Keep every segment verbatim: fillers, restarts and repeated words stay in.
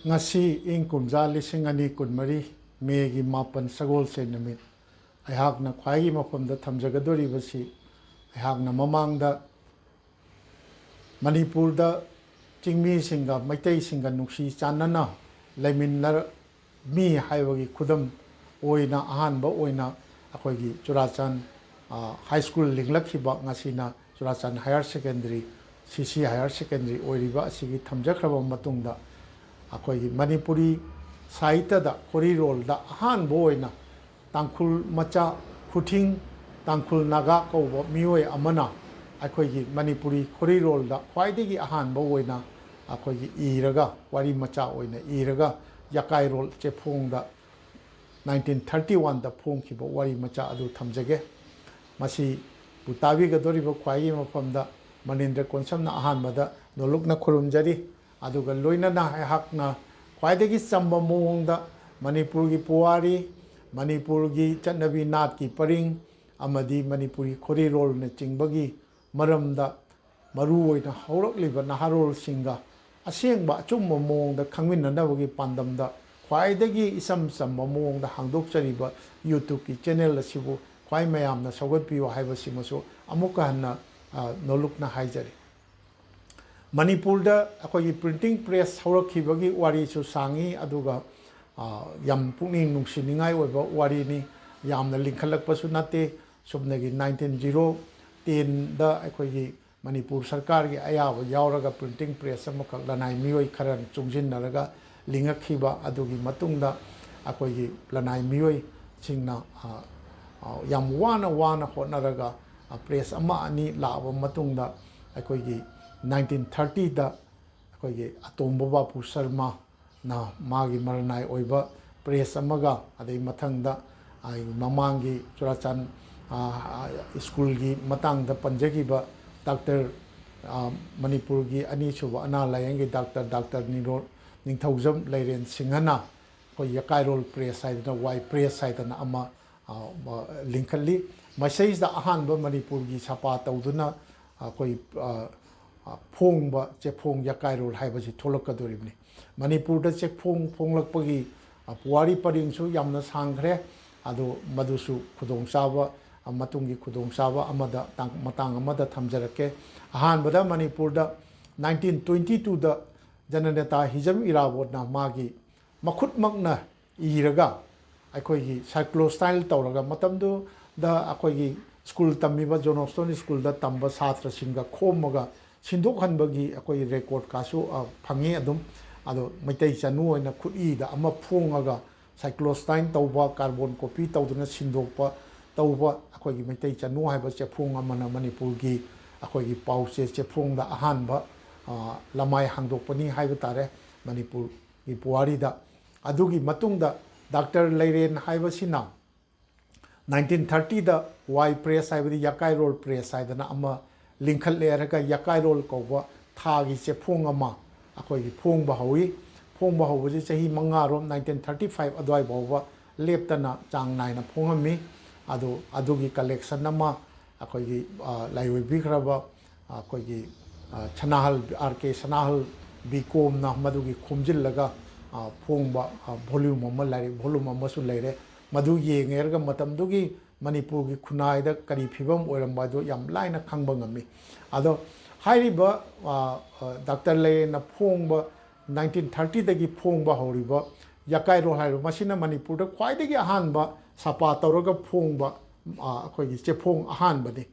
ꯉꯁꯤ ꯏꯪ ꯀꯨꯝꯖꯥ ꯂꯤꯁꯤꯡ ꯑꯅꯤ ꯀꯨꯟꯃꯔꯤ ꯃꯦꯒꯤ ꯃꯥꯄꯟ ꯁꯒꯣꯜꯁꯦꯟ ꯅꯨꯃꯤꯠ꯫ ꯑꯩꯍꯥꯛꯅ ꯈ꯭ꯋꯥꯏꯒꯤ ꯃꯐꯝꯗ ꯊꯝꯖꯒꯗꯧꯔꯤꯕꯁꯤ, ꯑꯩꯍꯥꯛꯅ ꯃꯃꯥꯡꯗ ꯃꯅꯤꯄꯨꯔꯗ ꯆꯤꯡꯃꯤꯁꯤꯡꯒ ꯃꯩꯇꯩꯁꯤꯡꯒ ꯅꯨꯡꯁꯤ ꯆꯥꯟꯅꯅ ꯂꯩꯃꯤꯟꯅꯔꯝꯃꯤ ꯍꯥꯏꯕꯒꯤ ꯈꯨꯗꯝ ꯑꯣꯏꯅ ꯑꯍꯥꯟꯕ ꯑꯣꯏꯅ ꯑꯩꯈꯣꯏꯒꯤ ꯆꯨꯔꯥꯆꯥꯟ, ꯑ, ꯍꯥꯏ ꯁ꯭ꯀꯨꯜ ꯂꯤꯡꯂꯛꯈꯤꯕ, ꯉꯁꯤꯅ ꯆꯨꯔꯥꯆꯥꯟ ꯍꯥꯌꯔ ꯁꯦꯀꯦꯟꯗꯔꯤ, ꯁꯤ ꯁꯤ ꯍꯥꯌꯔ ꯁꯦꯀꯦꯟꯗꯔꯤ ꯑꯣꯏꯔꯤꯕ ꯑꯁꯤꯒꯤ ꯊꯝꯖꯈ꯭ꯔꯕ ꯃꯇꯨꯡꯗ, ꯑꯩꯈꯣꯏꯒꯤ ꯃꯅꯤꯄꯨꯔꯤ ꯁꯥꯍꯤꯇ꯭ꯌꯗ, ꯈꯣꯔꯤꯔꯣꯜꯗ ꯑꯍꯥꯟꯕ ꯑꯣꯏꯅ ꯇꯥꯡꯈꯨꯜ ꯃꯆꯥ, ꯈꯨꯊꯤꯡ ꯇꯥꯡꯈꯨꯜ ꯅꯥꯒꯥ ꯀꯧꯕ ꯃꯤꯑꯣꯏ ꯑꯃꯅ ꯑꯩꯈꯣꯏꯒꯤ ꯃꯅꯤꯄꯨꯔꯤ ꯈꯣꯔꯤꯔꯣꯜꯗ ꯈ꯭ꯋꯥꯏꯗꯒꯤ ꯑꯍꯥꯟꯕ ꯑꯣꯏꯅ ꯑꯩꯈꯣꯏꯒꯤ ꯏꯔꯒ, ꯋꯥꯔꯤ ꯃꯆꯥ ꯑꯣꯏꯅ ꯏꯔꯒ, ꯌꯀꯥꯏꯔꯣꯜ ꯆꯦꯐꯣꯡꯗ ꯅꯥꯏꯟꯇꯤꯟ ꯊꯥꯔꯇꯤ ꯋꯥꯟꯗ ꯐꯣꯡꯈꯤꯕ ꯋꯥꯔꯤ ꯃꯆꯥ ꯑꯗꯨ ꯊꯝꯖꯒꯦ꯫ ꯃꯁꯤꯕꯨ ꯇꯥꯕꯤꯒꯗꯧꯔꯤꯕ ꯈ꯭ꯋꯥꯏꯒꯤ ꯃꯐꯝꯗ ꯃꯅꯤꯟꯗ꯭ꯔ ꯀꯣꯟꯁꯝꯅ ꯑꯍꯥꯟꯕꯗ ꯅꯣꯂꯨꯛꯅ ꯈꯨꯔꯨꯝꯖꯔꯤ꯫ ꯑꯗꯨꯒ ꯂꯣꯏꯅꯅ ꯑꯩꯍꯥꯛꯅ ꯈ꯭ꯋꯥꯏꯗꯒꯤ ꯆꯝꯕ ꯃꯑꯣꯡꯗ ꯃꯅꯤꯄꯨꯔꯒꯤ ꯄꯨꯋꯥꯔꯤ, ꯃꯅꯤꯄꯨꯔꯒꯤ ꯆꯠꯅꯕꯤ ꯅꯥꯠꯀꯤ ꯄꯔꯤꯡ ꯑꯃꯗꯤ ꯃꯅꯤꯄꯨꯔꯤ ꯈꯣꯔꯤꯔꯣꯜꯅꯆꯤꯡꯕꯒꯤ ꯃꯔꯝꯗ ꯃꯔꯨꯑꯣꯏꯅ ꯍꯧꯔꯛꯂꯤꯕ ꯅꯍꯥꯔꯣꯜꯁꯤꯡꯒ ꯑꯁꯦꯡꯕ ꯑꯆꯨꯝꯕ ꯃꯑꯣꯡꯗ ꯈꯪꯃꯤꯟꯅꯅꯕꯒꯤ ꯄꯥꯟꯗꯝꯗ ꯈ꯭ꯋꯥꯏꯗꯒꯤ ꯏꯆꯝ ꯆꯝꯕ ꯃꯑꯣꯡꯗ ꯍꯥꯡꯗꯣꯛꯆꯔꯤꯕ YouTubeꯀꯤ channel ꯑꯁꯤꯕꯨ ꯈ꯭ꯋꯥꯏ ꯃꯌꯥꯝꯅ ꯁꯧꯒꯠꯄꯤꯌꯨ ꯍꯥꯏꯕꯁꯤꯃꯁꯨ ꯑꯃꯨꯛꯀ ꯍꯟꯅ, ꯑ, ꯅꯣꯂꯨꯛꯅ ꯍꯥꯏꯖꯔꯤ꯫ ꯃꯅꯤꯄꯨꯔꯗ ꯑꯩꯈꯣꯏꯒꯤ printing press ꯍꯧꯔꯛꯈꯤꯕꯒꯤ ꯋꯥꯔꯤꯁꯨ ꯁꯥꯡꯉꯤ, ꯑꯗꯨꯒ, ꯑ, ꯌꯥꯝ ꯄꯨꯛꯅꯤꯡ ꯅꯨꯡꯁꯤꯅꯤꯡꯉꯥꯏ ꯑꯣꯏꯕ ꯋꯥꯔꯤꯅꯤ꯫ ꯌꯥꯝꯅ ꯂꯤꯡꯈꯠꯂꯛꯄꯁꯨ ꯅꯠꯇꯦ꯫ ꯆꯨꯝꯅꯒꯤ ꯅꯥꯏꯟꯇꯤꯟ ꯖꯤꯔꯣ ꯇꯦꯟꯗ ꯑꯩꯈꯣꯏꯒꯤ ꯃꯅꯤꯄꯨꯔ ꯁꯔꯀꯥꯔꯒꯤ ꯑꯌꯥꯕ ꯌꯥꯎꯔꯒ printing press ꯑꯃꯈꯛ ꯂꯅꯥꯏ ꯃꯤꯑꯣꯏ ꯈꯔꯅ ꯆꯨꯡꯁꯤꯟꯅꯔꯒ ꯂꯤꯡꯉꯛꯈꯤꯕ꯫ ꯑꯗꯨꯒꯤ ꯃꯇꯨꯡꯗ ꯑꯩꯈꯣꯏꯒꯤ ꯂꯅꯥꯏ ꯃꯤꯑꯣꯏꯁꯤꯡꯅ, ꯑ, ꯑ, ꯌꯥꯝ ꯋꯥꯅ ꯋꯥꯅ ꯍꯣꯠꯅꯔꯒ, ꯑ, press ꯑꯃ ꯑꯅꯤ ꯂꯥꯛꯑꯕ ꯃꯇꯨꯡꯗ ꯑꯩꯈꯣꯏꯒꯤ ꯅꯥꯏꯟꯇꯤꯟ ꯊꯥꯔꯇꯤꯗ ꯑꯩꯈꯣꯏꯒꯤ ꯑꯇꯣꯝꯕ ꯕꯥꯄꯨ ꯁꯔꯃꯅ ꯃꯥꯒꯤ ꯃꯔꯅꯥꯏ ꯑꯣꯏꯕ press ꯑꯃꯒ, ꯑꯗꯩ ꯃꯊꯪꯗ ꯑꯩ ꯃꯃꯥꯡꯒꯤ ꯆꯨꯔꯥꯆꯥꯟ, ꯑ, ꯁ꯭ꯀꯨꯜꯒꯤ ꯃꯇꯥꯡꯗ ꯄꯟꯖꯈꯤꯕ ꯗꯥꯛꯇꯔ, ꯑ, ꯃꯅꯤꯄꯨꯔꯒꯤ ꯑꯅꯤꯁꯨꯕ ꯑꯅꯥ ꯂꯥꯏꯌꯦꯡꯒꯤ ꯗꯥꯛꯇꯔ, ꯗꯥꯛꯇꯔ ꯅꯤꯔꯣ-, ꯅꯤꯡꯊꯧꯖꯝ ꯂꯩꯔꯦꯟ ꯁꯤꯡꯍꯅ ꯑꯩꯈꯣꯏ ꯌꯀꯥꯏꯔꯣꯜ press ꯍꯥꯏꯗꯅ, ꯋꯥꯏ press ꯍꯥꯏꯗꯅ ꯑꯃ, ꯑ, ꯑ, ꯂꯤꯡꯈꯠꯂꯤ꯫ ꯃꯁꯤꯗꯩꯁꯤꯗ ꯑꯍꯥꯟꯕ ꯃꯅꯤꯄꯨꯔꯒꯤ ꯁꯄꯥ ꯇꯧꯗꯨꯅ ꯑꯩꯈꯣꯏ, ꯑ, ꯐꯣꯡꯕ ꯆꯦꯐꯣꯡ ꯌꯀꯥꯏꯔꯣꯜ ꯍꯥꯏꯕꯁꯤ ꯊꯣꯛꯂꯛꯀꯗꯧꯔꯤꯕꯅꯤ꯫ ꯃꯅꯤꯄꯨꯔꯗ ꯆꯦꯐꯣꯡ ꯐꯣꯡꯂꯛꯄꯒꯤ ꯄꯨꯋꯥꯔꯤ ꯄꯔꯤꯡꯁꯨ ꯌꯥꯝꯅ ꯁꯥꯡꯈ꯭ꯔꯦ꯫ ꯑꯗꯣ ꯃꯗꯨꯁꯨ ꯈꯨꯗꯣꯡꯆꯥꯕ, ꯃꯇꯨꯡꯒꯤ ꯈꯨꯗꯣꯡꯆꯥꯕ ꯑꯃꯗ, ꯃꯇꯥꯡ ꯑꯃꯗ ꯊꯝꯖꯔꯛꯀꯦ꯫ ꯑꯍꯥꯟꯕꯗ ꯃꯅꯤꯄꯨꯔꯗ ꯅꯥꯏꯟꯇꯤꯟ ꯇ꯭ꯋꯦꯟꯇꯤ ꯇꯨꯗ ꯖꯅꯅꯦꯇꯥ ꯍꯤꯖꯝ ꯏꯔꯥꯕꯣꯠꯅ ꯃꯥꯒꯤ ꯃꯈꯨꯠꯃꯛꯅ ꯏꯔꯒ, ꯑꯩꯈꯣꯏꯒꯤ ꯁꯥꯏꯀ꯭ꯂꯣꯁꯇꯥꯏꯜ ꯇꯧꯔꯒ, ꯃꯇꯝꯗꯨꯗ ꯑꯩꯈꯣꯏꯒꯤ ꯁ꯭ꯀꯨꯜ ꯇꯝꯃꯤꯕ, ꯖꯣꯟ ꯍꯣꯁꯇꯣꯟ ꯁ꯭ꯀꯨꯜꯗ ꯇꯝꯕ ꯁꯥꯇ꯭ꯔꯁꯤꯡꯒ ꯈꯣꯝꯃꯒ ꯁꯤꯟꯗꯣꯛꯍꯟꯕꯒꯤ ꯑꯩꯈꯣꯏꯒꯤ ꯔꯦꯀꯣꯔꯠꯀꯥꯁꯨ ꯐꯪꯉꯤ ꯑꯗꯨꯝ꯫ ꯑꯗꯣ ꯃꯩꯇꯩ ꯆꯅꯨ ꯑꯣꯏꯅ ꯈꯨꯠꯏꯗ ꯑꯃ ꯐꯣꯡꯉꯒ ꯁꯥꯏꯀ꯭ꯂꯣꯁꯇꯥꯏꯟ ꯇꯧꯕ, ꯀꯥꯔꯕꯣꯟ ꯀꯣꯄꯤ ꯇꯧꯗꯨꯅ ꯁꯤꯟꯗꯣꯛꯄ ꯇꯧꯕ ꯑꯩꯈꯣꯏꯒꯤ ꯃꯩꯇꯩ ꯆꯅꯨ ꯍꯥꯏꯕ ꯆꯦꯐꯣꯡ ꯑꯃꯅ ꯃꯅꯤꯄꯨꯔꯒꯤ ꯑꯩꯈꯣꯏꯒꯤ ꯄꯥꯎꯆꯦ ꯆꯦꯐꯣꯡꯗ ꯑꯍꯥꯟꯕ ꯂꯃꯥꯏ ꯍꯥꯡꯗꯣꯛꯄꯅꯤ ꯍꯥꯏꯕ ꯇꯥꯔꯦ ꯃꯅꯤꯄꯨꯔꯒꯤ ꯄꯨꯋꯥꯔꯤꯗ꯫ ꯑꯗꯨꯒꯤ ꯃꯇꯨꯡꯗ ꯗꯥꯛꯇꯔ ꯂꯩꯔꯦꯟ ꯍꯥꯏꯕꯁꯤꯅ ꯅꯥꯏꯟꯇꯤꯟ ꯊꯥꯔꯇꯤꯗ ꯋꯥꯏ ꯄ꯭ꯔꯦꯁ ꯍꯥꯏꯕꯗꯤ ꯌꯀꯥꯏꯔꯣꯜ ꯄ꯭ꯔꯦꯁ ꯍꯥꯏꯗꯅ ꯑꯃ ꯂꯤꯡꯈꯠꯂꯦ ꯍꯥꯏꯔꯒ ꯌꯀꯥꯏꯔꯣꯜ ꯀꯧꯕ ꯊꯥꯒꯤ ꯆꯦꯐꯣꯡ ꯑꯃ ꯑꯩꯈꯣꯏꯒꯤ ꯐꯣꯡꯕ ꯍꯧꯏ꯫ ꯐꯣꯡꯕ ꯍꯧꯕꯁꯤ ꯆꯍꯤ ꯃꯉꯥꯔꯣꯝ, ꯅꯥꯏꯟꯇꯤꯟ ꯊꯥꯔꯇꯤ ꯐꯥꯏꯚ ꯑꯗꯨꯋꯥꯏ ꯐꯥꯎꯕ ꯂꯦꯞꯇꯅ ꯆꯥꯡ ꯅꯥꯏꯅ ꯐꯣꯡꯉꯝꯃꯤ꯫ ꯑꯗꯨ, ꯑꯗꯨꯒꯤ ꯀꯂꯦꯛꯁꯟ ꯑꯃ ꯑꯩꯈꯣꯏꯒꯤ ꯂꯥꯏꯑꯣꯏꯕꯤꯈ꯭ꯔꯕ ꯑꯩꯈꯣꯏꯒꯤ ꯁꯅꯥꯍꯜ, ꯑꯥꯔ ꯀꯦ ꯁꯅꯥꯍꯜ ꯕꯤ ꯀꯣꯝꯅ ꯃꯗꯨꯒꯤ ꯈꯣꯝꯖꯤꯜꯂꯒ ꯐꯣꯡꯕ ꯚꯣꯂ꯭ꯌꯨꯝ ꯑꯃ, ꯂꯥꯏꯔꯤꯛ ꯚꯣꯂ꯭ꯌꯨꯝ ꯑꯃꯁꯨ ꯂꯩꯔꯦ꯫ ꯃꯗꯨ ꯌꯦꯡꯉꯦꯔꯒ ꯃꯇꯝꯗꯨꯒꯤ ꯃꯅꯤꯄꯨꯔꯒꯤ ꯈꯨꯟꯅꯥꯏꯗ ꯀꯔꯤ ꯐꯤꯕꯝ ꯑꯣꯏꯔꯝꯕ ꯍꯥꯏꯗꯣ ꯌꯥꯝ ꯂꯥꯏꯅ ꯈꯪꯕ ꯉꯝꯃꯤ꯫ ꯑꯗꯣ ꯍꯥꯏꯔꯤꯕ ꯗꯥꯛꯇꯔ ꯂꯩꯔꯦꯟꯅ ꯐꯣꯡꯕ, ꯅꯥꯏꯟꯇꯤꯟ ꯊꯥꯔꯇꯤꯗꯒꯤ ꯐꯣꯡꯕ ꯍꯧꯔꯤꯕ ꯌꯀꯥꯏꯔꯣꯜ ꯍꯥꯏꯔꯤꯕ, ꯃꯁꯤꯅ ꯃꯅꯤꯄꯨꯔꯗ ꯈ꯭ꯋꯥꯏꯗꯒꯤ ꯑꯍꯥꯟꯕ ꯁꯥꯄꯥ ꯇꯧꯔꯒ ꯐꯣꯡꯕ ꯑꯩꯈꯣꯏꯒꯤ ꯆꯦꯐꯣꯡ ꯑꯍꯥꯟꯕꯅꯤ꯫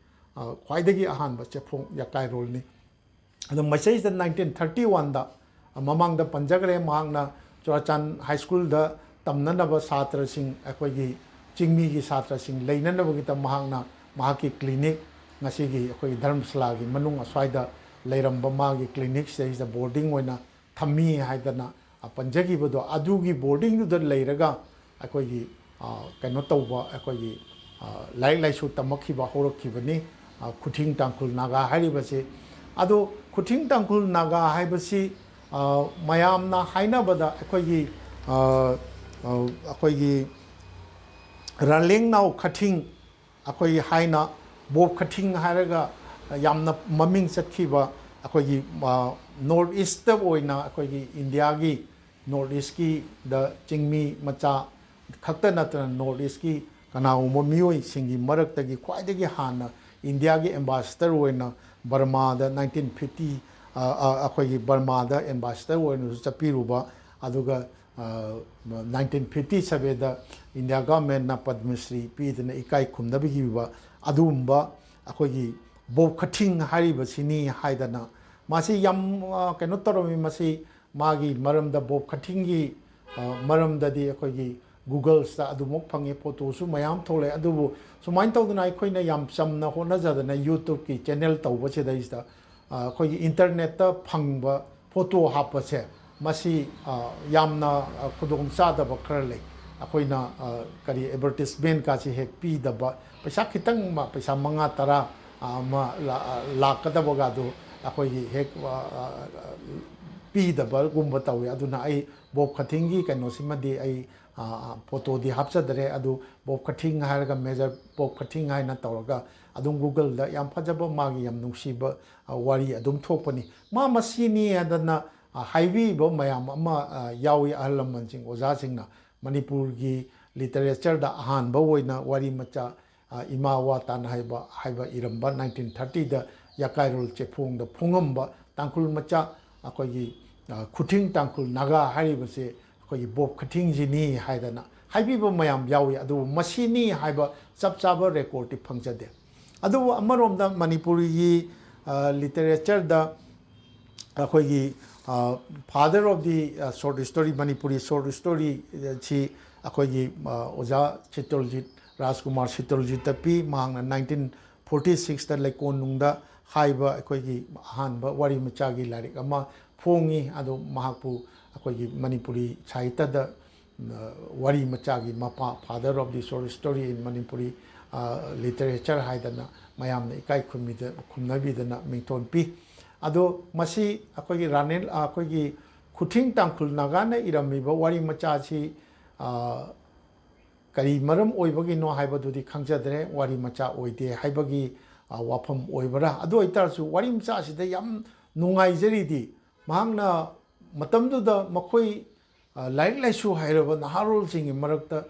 ꯈ꯭ꯋꯥꯏꯗꯒꯤ ꯑꯍꯥꯟꯕ ꯆꯦꯐꯣꯡ ꯌꯀꯥꯏꯔꯣꯜꯅꯤ꯫ ꯑꯗꯣ ꯃꯁꯤꯗꯩꯁꯤꯗ ꯅꯥꯏꯟꯇꯤꯟ ꯊꯥꯔꯇꯤ ꯋꯥꯟꯗ, ꯃꯃꯥꯡꯗ ꯄꯟꯖꯈ꯭ꯔꯦ, ꯃꯍꯥꯛꯅ ꯆꯨꯔꯥꯆꯥꯟ ꯍꯥꯏ ꯁ꯭ꯀꯨꯜꯗ ꯇꯝꯅꯅꯕ ꯁꯥꯇ꯭ꯔꯁꯤꯡ, ꯑꯩꯈꯣꯏꯒꯤ ꯆꯤꯡꯃꯤꯒꯤ ꯁꯥꯇ꯭ꯔꯁꯤꯡ ꯂꯩꯅꯅꯕꯒꯤꯗꯃꯛ ꯃꯍꯥꯛꯅ ꯃꯍꯥꯛꯀꯤ ꯀ꯭ꯂꯤꯅꯤꯛ, ꯉꯁꯤꯒꯤ ꯑꯩꯈꯣꯏꯒꯤ ꯙꯔꯃꯁꯥꯂꯥꯒꯤ ꯃꯅꯨꯡ ꯑꯁ꯭ꯋꯥꯏꯗ ꯂꯩꯔꯝꯕ ꯃꯥꯒꯤ ꯀ꯭ꯂꯤꯅꯤꯛꯁꯤꯗꯩꯁꯤꯗ ꯕꯣꯔꯗꯤꯡ ꯑꯣꯏꯅ ꯊꯝꯃꯤ ꯍꯥꯏꯗꯅ ꯄꯟꯖꯈꯤꯕꯗꯣ, ꯑꯗꯨꯒꯤ ꯕꯣꯔꯗꯤꯡꯗꯨꯗ ꯂꯩꯔꯒ ꯑꯩꯈꯣꯏꯒꯤ ꯀꯩꯅꯣ ꯇꯧꯕ, ꯑꯩꯈꯣꯏꯒꯤ ꯂꯥꯏꯔꯤꯛ ꯂꯥꯏꯁꯨ ꯇꯝꯃꯛꯈꯤꯕ ꯍꯧꯔꯛꯈꯤꯕꯅꯤ꯫ ꯈꯨꯊꯤꯡ ꯇꯥꯡꯈꯨꯜ ꯅꯥꯒꯥ ꯍꯥꯏꯔꯤꯕꯁꯤ꯫ ꯑꯗꯣ ꯈꯨꯊꯤꯡ ꯇꯥꯡꯈꯨꯜ ꯅꯥꯒꯥ ꯍꯥꯏꯕꯁꯤ ꯃꯌꯥꯝꯅ ꯍꯥꯏꯅꯕꯗ ꯑꯩꯈꯣꯏꯒꯤ ꯑꯩꯈꯣꯏꯒꯤ ꯔꯥꯂꯦꯡꯅꯥꯎ ꯈꯊꯤꯡ, ꯑꯩꯈꯣꯏꯒꯤ ꯍꯥꯏꯅ ꯕꯣꯕ ꯈꯊꯤꯡ ꯍꯥꯏꯔꯒ ꯌꯥꯝꯅ ꯃꯃꯤꯡ ꯆꯠꯈꯤꯕ ꯑꯩꯈꯣꯏꯒꯤ ꯅꯣꯔꯠ ꯏꯁꯇ ꯑꯣꯏꯅ ꯑꯩꯈꯣꯏꯒꯤ ꯏꯟꯗꯤꯌꯥꯒꯤ ꯅꯣꯔꯠ ꯏꯁꯀꯤꯗ ꯆꯤꯡꯃꯤ ꯃꯆꯥ ꯈꯛꯇ ꯅꯠꯇꯅ ꯅꯣꯔꯠ ꯏꯁꯀꯤ ꯀꯅꯥꯒꯨꯝꯕ ꯃꯤꯑꯣꯏꯁꯤꯡꯒꯤ ꯃꯔꯛꯇꯒꯤ ꯈ꯭ꯋꯥꯏꯗꯒꯤ ꯍꯥꯟꯅ ꯏꯟꯗꯤꯌꯥꯒꯤ ꯑꯦꯝꯕꯥꯁꯦꯗꯔ ꯑꯣꯏꯅ ꯕꯔꯃꯥꯗ ꯅꯥꯏꯟꯇꯤꯟ ꯐꯤꯐꯇꯤ ꯑꯩꯈꯣꯏꯒꯤ ꯕꯔꯃꯥꯗ ꯑꯦꯝꯕꯥꯁꯦꯗꯔ ꯑꯣꯏꯅꯁꯨ ꯆꯠꯄꯤꯔꯨꯕ, ꯑꯗꯨꯒ ꯅꯥꯏꯟꯇꯤꯟ ꯐꯤꯐꯇꯤ ꯁꯕꯦꯟꯗ ꯏꯟꯗꯤꯌꯥ ꯒꯚꯔꯟꯃꯦꯟꯠꯅ ꯄꯗꯃꯁ꯭ꯔꯤ ꯄꯤꯗꯨꯅ ꯏꯀꯥꯏ ꯈꯨꯝꯅꯕꯤꯈꯤꯕ ꯑꯗꯨꯒꯨꯝꯕ ꯑꯩꯈꯣꯏꯒꯤ ꯕꯣꯕ ꯈꯊꯤꯡ ꯍꯥꯏꯔꯤꯕꯁꯤꯅꯤ ꯍꯥꯏꯗꯅ ꯃꯁꯤ ꯌꯥꯝ ꯀꯩꯅꯣ ꯇꯧꯔꯝꯃꯤ꯫ ꯃꯁꯤ ꯃꯥꯒꯤ ꯃꯔꯝꯗ ꯕꯣꯕ ꯈꯊꯤꯡꯒꯤ ꯃꯔꯝꯗꯗꯤ ꯑꯩꯈꯣꯏꯒꯤ ꯒꯨꯒꯜꯁꯇ ꯑꯗꯨꯃꯛ ꯐꯪꯉꯦ, ꯐꯣꯇꯣꯁꯨ ꯃꯌꯥꯝ ꯊꯣꯛꯂꯛꯑꯦ꯫ ꯑꯗꯨꯕꯨ ꯁꯨꯃꯥꯏꯅ ꯇꯧꯗꯅ ꯑꯩꯈꯣꯏꯅ ꯌꯥꯝ ꯆꯝꯅ ꯍꯣꯠꯅꯖꯗꯅ ꯌꯨꯇ꯭ꯌꯨꯕꯀꯤ ꯆꯦꯅꯦꯜ ꯇꯧꯕꯁꯤꯗꯩꯁꯤꯗ ꯑꯩꯈꯣꯏꯒꯤ ꯏꯟꯇꯔꯅꯦꯠꯇ ꯐꯪꯕ ꯐꯣꯇꯣ ꯍꯥꯞꯄꯁꯦ ꯃꯁꯤ ꯌꯥꯝꯅ ꯈꯨꯗꯣꯡ ꯆꯥꯗꯕ ꯈꯔ ꯂꯩ꯫ ꯑꯩꯈꯣꯏꯅ ꯀꯔꯤ ꯑꯦꯗꯚꯔꯇꯤꯁꯃꯦꯟꯀꯥꯁꯦ ꯍꯦꯛ ꯄꯤꯗꯕ, ꯄꯩꯁꯥ ꯈꯤꯇꯪ, ꯄꯩꯁꯥ ꯃꯉꯥ ꯇꯔꯥ ꯑꯃ ꯂꯥꯛꯀꯗꯕꯒꯗꯨ ꯑꯩꯈꯣꯏꯒꯤ ꯍꯦꯛ ꯄꯤꯗꯕꯒꯨꯝꯕ ꯇꯧꯋꯤ꯫ ꯑꯗꯨꯅ ꯑꯩ ꯕꯣꯕ ꯈꯊꯤꯡꯒꯤ ꯀꯩꯅꯣꯁꯤꯃꯗꯤ ꯑꯩ ꯐꯣꯇꯣꯗꯤ ꯍꯥꯞꯆꯗ꯭ꯔꯦ꯫ ꯑꯗꯨ ꯕꯣꯕ ꯈꯊꯤꯡ ꯍꯥꯏꯔꯒ ꯃꯦꯖꯔ ꯕꯣꯕ ꯈꯊꯤꯡ ꯍꯥꯏꯅ ꯇꯧꯔꯒ ꯑꯗꯨꯝ ꯒꯨꯒꯜꯗ ꯌꯥꯝ ꯐꯖꯕ ꯃꯥꯒꯤ ꯌꯥꯝ ꯅꯨꯡꯁꯤꯕ ꯋꯥꯔꯤ ꯑꯗꯨꯝ ꯊꯣꯛꯄꯅꯤ꯫ ꯃꯥ ꯃꯁꯤꯅꯤ ꯍꯥꯏꯗꯅ ꯍꯥꯏꯕꯤꯕ ꯃꯌꯥꯝ ꯑꯃ ꯌꯥꯎꯏ꯫ ꯑꯍꯜ ꯂꯃꯟꯁꯤꯡ, ꯑꯣꯖꯥꯁꯤꯡꯅ ꯃꯅꯤꯄꯨꯔꯒꯤ ꯂꯤꯇꯔꯦꯆꯔꯗ ꯑꯍꯥꯟꯕ ꯑꯣꯏꯅ ꯋꯥꯔꯤ ꯃꯆꯥ ꯏꯃꯥ ꯋꯥ ꯇꯥꯟꯅ ꯍꯥꯏꯕ ꯍꯥꯏꯕ ꯏꯔꯝꯕ ꯅꯥꯏꯟꯇꯤꯟ ꯊꯥꯔꯇꯤꯗ ꯌꯥꯀꯥꯏꯔꯣꯜ ꯆꯦꯐꯣꯡꯗ ꯐꯣꯡꯉꯝꯕ ꯇꯥꯡꯈꯨꯜ ꯃꯆꯥ ꯑꯩꯈꯣꯏꯒꯤ ꯈꯨꯊꯤꯡ ꯇꯥꯡꯈꯨꯜ ꯅꯥꯒꯥ ꯍꯥꯏꯔꯤꯕꯁꯦ ꯑꯩꯈꯣꯏꯒꯤ ꯕꯣꯕ ꯈꯊꯤꯡꯁꯤꯅꯤ ꯍꯥꯏꯗꯅ ꯍꯥꯏꯕꯤꯕ ꯃꯌꯥꯝ ꯌꯥꯎꯏ꯫ ꯑꯗꯨꯕꯨ ꯃꯁꯤꯅꯤ ꯍꯥꯏꯕ ꯆꯞ ꯆꯥꯕ ꯔꯦꯀꯣꯔꯠꯇꯤ ꯐꯪꯖꯗꯦ꯫ ꯑꯗꯨꯕꯨ ꯑꯃꯔꯣꯝꯗ ꯃꯅꯤꯄꯨꯔꯤꯒꯤ ꯂꯤꯇꯔꯦꯆꯔꯗ ꯑꯩꯈꯣꯏꯒꯤ father of the short story, Manipuri short story ꯁꯤ ꯑꯩꯈꯣꯏꯒꯤ ꯑꯣꯖꯥ ꯁꯤꯇꯜꯖꯤꯠ, ꯔꯥꯖꯀꯨꯃꯥꯔ ꯁꯤꯇꯜꯖꯤꯠꯇ ꯄꯤ꯫ ꯃꯍꯥꯛꯅ ꯅꯥꯏꯟꯇꯤꯟ ꯐꯣꯔꯇꯤ ꯁꯤꯛꯁꯇ ꯂꯩꯀꯣꯟꯅꯨꯡꯗ ꯍꯥꯏꯕ ꯑꯩꯈꯣꯏꯒꯤ ꯑꯍꯥꯟꯕ ꯋꯥꯔꯤ ꯃꯆꯥꯒꯤ ꯂꯥꯏꯔꯤꯛ ꯑꯃ ꯐꯣꯡꯉꯤ꯫ ꯑꯗꯣ ꯃꯍꯥꯛꯄꯨ ꯑꯩꯈꯣꯏꯒꯤ ꯃꯅꯤꯄꯨꯔꯤ ꯁꯥꯍꯤꯇ꯭ꯌꯗ ꯋꯥꯔꯤ ꯃꯆꯥꯒꯤ ꯃꯄꯥ, father of the short story in Manipuri literature ꯍꯥꯏꯗꯅ ꯃꯌꯥꯝꯅ ꯏꯀꯥꯏ ꯈꯨꯝꯅꯕꯤꯗꯅ ꯃꯤꯡꯊꯣꯟ ꯄꯤ꯫ ꯑꯗꯣ ꯃꯁꯤ ꯑꯩꯈꯣꯏꯒꯤ ꯔꯥꯅꯦꯜ, ꯑꯩꯈꯣꯏꯒꯤ ꯈꯨꯊꯤꯡ ꯇꯥꯡꯈꯨꯜ ꯅꯥꯒꯥꯅ ꯏꯔꯝꯃꯤꯕ ꯋꯥꯔꯤ ꯃꯆꯥꯁꯤ ꯀꯔꯤ ꯃꯔꯝ ꯑꯣꯏꯕꯒꯤꯅꯣ ꯍꯥꯏꯕꯗꯨꯗꯤ ꯈꯪꯖꯗ꯭ꯔꯦ꯫ ꯋꯥꯔꯤ ꯃꯆꯥ ꯑꯣꯏꯗꯦ ꯍꯥꯏꯕꯒꯤ ꯑ, ꯋꯥꯐꯝ ꯑꯣꯏꯕ꯭ꯔꯥ? ꯑꯗꯨ ꯑꯣꯏꯇꯥꯔꯁꯨ ꯋꯥꯔꯤ ꯃꯆꯥꯁꯤꯗ ꯌꯥꯝ ꯅꯨꯡꯉꯥꯏꯖꯔꯤꯗꯤ, ꯃꯍꯥꯛꯅ ꯃꯇꯝꯗꯨꯗ ꯃꯈꯣꯏ, ꯑ, ꯂꯥꯏꯔꯤꯛ ꯂꯥꯏꯁꯨ ꯍꯩꯔꯕ ꯅꯍꯥꯔꯣꯜꯁꯤꯡꯒꯤ ꯃꯔꯛꯇ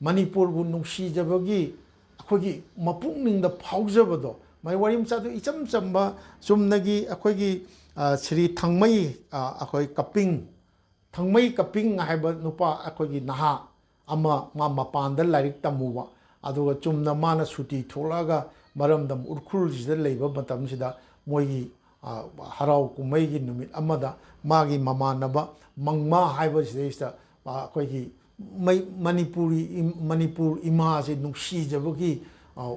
ꯃꯅꯤꯄꯨꯔꯕꯨ ꯅꯨꯡꯁꯤꯖꯕꯒꯤ ꯑꯩꯈꯣꯏꯒꯤ ꯃꯄꯨꯛꯅꯤꯡꯗ ꯐꯥꯎꯖꯕꯗꯣ, ꯃꯥꯏ ꯋꯥꯔꯤ ꯃꯆꯥꯗꯨ ꯏꯆꯝ ꯆꯝꯕ, ꯆꯨꯝꯅꯒꯤ ꯑꯩꯈꯣꯏꯒꯤ, ꯑ, ꯁ꯭ꯔꯤ ꯊꯥꯡꯃꯩ, ꯑ, ꯑꯩꯈꯣꯏ ꯀꯄꯤꯡ, ꯊꯥꯡꯃꯩ ꯀꯄꯤꯡ ꯍꯥꯏꯕ ꯅꯨꯄꯥ ꯑꯩꯈꯣꯏꯒꯤ ꯅꯍꯥ ꯑꯃ, ꯃꯥ ꯃꯄꯥꯟꯗ ꯂꯥꯏꯔꯤꯛ ꯇꯝꯃꯨꯕ, ꯑꯗꯨꯒ ꯆꯨꯝꯅ ꯃꯥꯅ ꯁꯨꯇꯤ ꯊꯣꯛꯂꯛꯑꯒ ꯃꯔꯝꯗꯝ ꯎꯔꯈꯨꯜꯁꯤꯗ ꯂꯩꯕ ꯃꯇꯝꯁꯤꯗ ꯃꯣꯏꯒꯤ, ꯑ, ꯍꯔꯥꯎ ꯀꯨꯝꯍꯩꯒꯤ ꯅꯨꯃꯤꯠ ꯑꯃꯗ ꯃꯥꯒꯤ ꯃꯃꯥꯟꯅꯕ ꯃꯪꯃꯥ ꯍꯥꯏꯕꯁꯤꯗꯩꯁꯤꯗ, ꯑ, ꯑꯩꯈꯣꯏꯒꯤ ꯃꯩ-, ꯃꯅꯤꯄꯨꯔꯤ ꯏꯝ-, ꯃꯅꯤꯄꯨꯔ ꯏꯃꯥꯁꯦ ꯅꯨꯡꯁꯤꯖꯕꯒꯤ, ꯑ,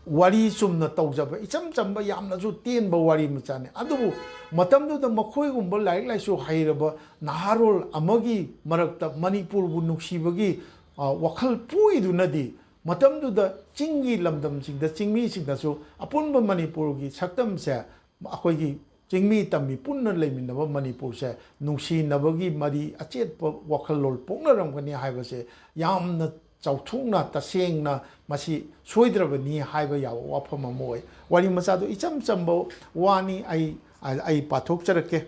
ꯋꯥꯔꯤ ꯆꯨꯝꯅ ꯇꯧꯖꯕ, ꯏꯆꯝ ꯆꯝꯕ, ꯌꯥꯝꯅꯁꯨ ꯇꯦꯟꯕ ꯋꯥꯔꯤ ꯃꯆꯥꯅꯤ꯫ ꯑꯗꯨꯕꯨ ꯃꯇꯝꯗꯨꯗ ꯃꯈꯣꯏꯒꯨꯝꯕ ꯂꯥꯏꯔꯤꯛ ꯂꯥꯏꯁꯨ ꯍꯩꯔꯕ ꯅꯍꯥꯔꯣꯜ ꯑꯃꯒꯤ ꯃꯔꯛꯇ ꯃꯅꯤꯄꯨꯔꯕꯨ ꯅꯨꯡꯁꯤꯕꯒꯤ, ꯑ, ꯋꯥꯈꯜ ꯄꯣꯛꯏꯗꯨꯅꯗꯤ, ꯃꯇꯝꯗꯨꯗ ꯆꯤꯡꯒꯤ ꯂꯝꯗꯝꯁꯤꯡꯗ ꯆꯤꯡꯃꯤꯁꯤꯡꯗꯁꯨ ꯑꯄꯨꯟꯕ ꯃꯅꯤꯄꯨꯔꯒꯤ ꯁꯛꯇꯝꯁꯦ, ꯑꯩꯈꯣꯏꯒꯤ ꯆꯤꯡꯃꯤ ꯇꯝꯃꯤ ꯄꯨꯟꯅ ꯂꯩꯃꯤꯟꯅꯕ ꯃꯅꯤꯄꯨꯔꯁꯦ ꯅꯨꯡꯁꯤꯅꯕꯒꯤ ꯃꯔꯤ ꯑꯆꯦꯠꯄ ꯋꯥꯈꯜꯂꯣꯟ ꯄꯣꯛꯅꯔꯝꯒꯅꯤ ꯍꯥꯏꯕꯁꯦ ꯌꯥꯝꯅ ꯆꯥꯎꯊꯣꯛꯅ, ꯇꯁꯦꯡꯅ ꯃꯁꯤ ꯁꯣꯏꯗ꯭ꯔꯕꯅꯤ ꯍꯥꯏꯕ ꯌꯥꯕ ꯋꯥꯐꯝ ꯑꯃ ꯑꯣꯏ꯫ ꯋꯥꯔꯤ ꯃꯆꯥꯗꯣ ꯏꯆꯝ ꯆꯝꯕ ꯋꯥꯅꯤ, ꯑꯩ, ꯑꯩ ꯄꯥꯊꯣꯛꯆꯔꯛꯀꯦ꯫